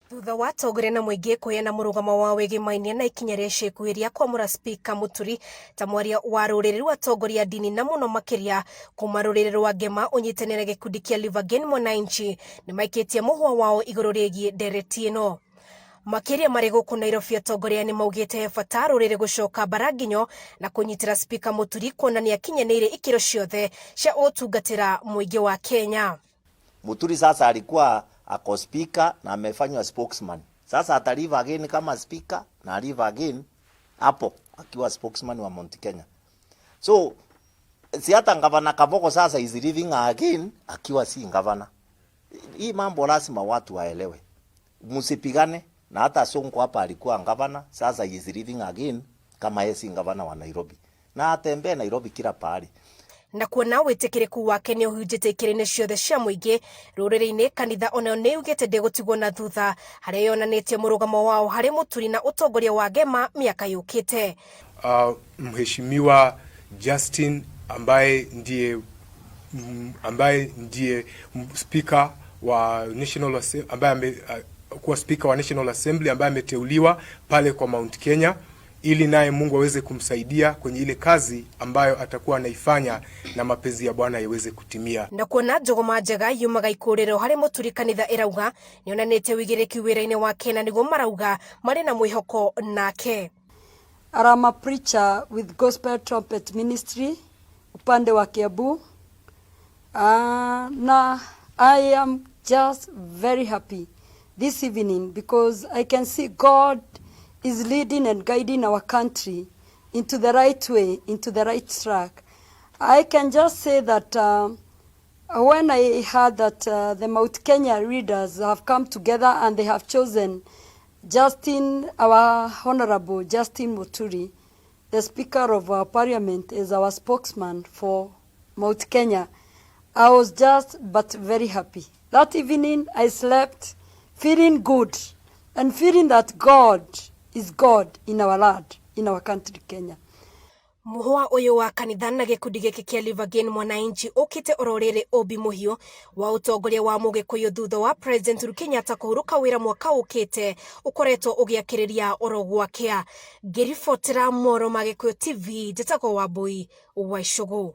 Thutha wa atongoria na mũingĩ kũheana mũrũgamo wao wĩgĩmainie na ikinya rĩa ica ikuhĩ rĩa kwamũra Spika Mũturi ta mwaria wa rũrĩrĩ rwa atongoria a ndini na mũno makĩria kuma rũrĩrĩ rwa Ngema ũnyitanĩre na gĩkundi kĩa Live Again Mwananchi nĩmaikĩtie mũhwa wao igũrũ rĩgiĩ ndereti ĩno. Makĩria marĩ gũkũ Nairobi atongoria nĩ maugĩte he bata rũrĩrĩ gũcoka mbaranginyo na kũnyitĩra Spika Mũturi kuona nĩ akinyanĩire ikĩro ciothe cia gũtungatĩra mũingĩ wa Kenya. Muturi sasa alikuwa ako speaker na amefanywa spokesman. Sasa atalive again kama speaker na alive again hapo akiwa spokesman wa Mount Kenya. So si hata gavana Kabogo sasa is living again akiwa si gavana. Hii mambo lazima watu waelewe. Msipigane na hata Sonko hapa alikuwa gavana, sasa is living again kama yeye si gavana wa Nairobi. Na atembee Nairobi kila pahali. Na kuona wĩtĩkĩrĩku wake nĩ ũhunjĩte ikĩro-inĩ ciothe cia mũingĩ rũrĩrĩ-inĩ, kanitha onayo nĩ yugĩte ndĩgũtigwo na thutha harĩa yonanĩtie mũrũgamo wao harĩ Mũturi na ũtongoria wa Ngema mĩaka yũkĩte. Mheshimiwa Justin ambaye ndiye speaker wa National Assembly, ambaye ame, kuwa speaker wa National Assembly ambaye ameteuliwa pale kwa Mount Kenya ili naye Mungu aweze kumsaidia kwenye ile kazi ambayo atakuwa anaifanya na mapenzi ya Bwana yaweze kutimia. Na kuona njũgũma njega yumaga ikũrĩro harĩ Mũturi, kanitha ĩrauga nĩonanĩtie wĩigĩrĩki wĩra-inĩ wake na nĩguo marauga marĩ na mwĩhoko nake. I'm a preacher with Gospel Trumpet Ministry upande wa Kiambu. Na I am just very happy this evening because I can see God is leading and guiding our country into the right way, into the right track. I can just say that when I heard that the Mount Kenya leaders have come together and they have chosen Justin, our Honorable Justin Muturi, the Speaker of our Parliament, as our spokesman for Mount Kenya, I was just but very happy. That evening I slept feeling good and feeling that God is God in our land, in our country, Kenya. Mũhwa ũyũ wa kanitha na gĩkundi gĩkĩ kĩa Live Again Mwananchi ũkĩte oro rĩrĩ ũmbi mũhiũ wa ũtongoria wa mũgĩkũyũ thutha wa President Uhuru Kenyatta kũhurũka wĩra mwaka ũkĩte ũkoretwo ũgĩakĩrĩria oro gwakĩa. Ngĩribotera Moro ma Gĩkũyũ TV, njĩtagwo Wambui wa Icũgũ.